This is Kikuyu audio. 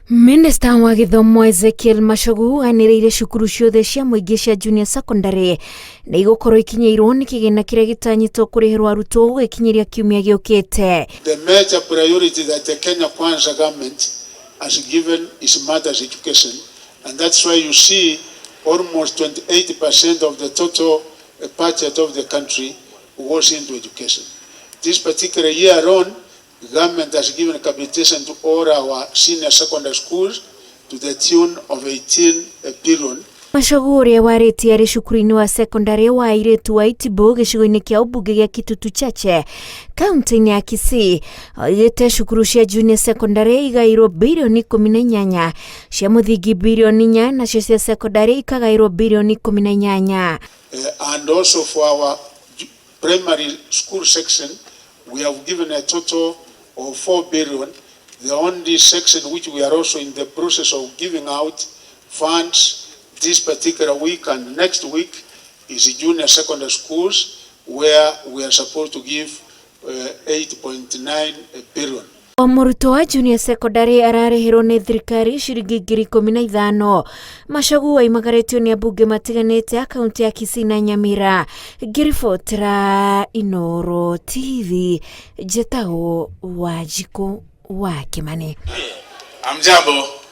Minista wa gĩthomo Ezekiel Machogu anĩrĩire cukuru ciothe cia mũingĩ cia junior secondary nĩ igũkorwo ikinyĩirwo nĩ kĩgĩna kĩrĩa gĩtanyĩtwo kũrĩhĩrwo arutwo gũgĩkinyĩria kiumia gĩũkĩte. The major priority that the Kenya Kwanza government has given is matters education and that's why you see almost 28% of the total budget of the country goes into education. This particular year alone, the government has given capitation to all our senior secondary schools to the tune of 18 billion. Machogu ũrĩa warĩtie arĩ cukuru-inĩ wa sekondarĩ wa airĩtu wa Itibu gĩcigo-inĩ kĩa ũmbunge gĩa Kitutu Chache kaunti-inĩ ya Kisii oigĩte cukuru cia junior secondary igaĩirwo birioni 18 cia mũthingi birioni 4 nacio cia sekondarĩ ikagaĩrwo birioni 18. And also for our primary school section, we have given a total of 4 billion. The only section which we are also in the process of giving out funds this particular week and next week is junior secondary schools, where we are supposed to give 8.9 billion. O mũrutwo wa junior secondary ararĩhĩrwo nĩ thirikari ciringi 15,000. Machogu aimagarĩtio nĩ ambunge matiganĩte a kaunti ya Kisii na Nyamira. Ngĩribotera Inooro TV, njĩtagwo Wanjikũ wa Kĩmani. Amjambo.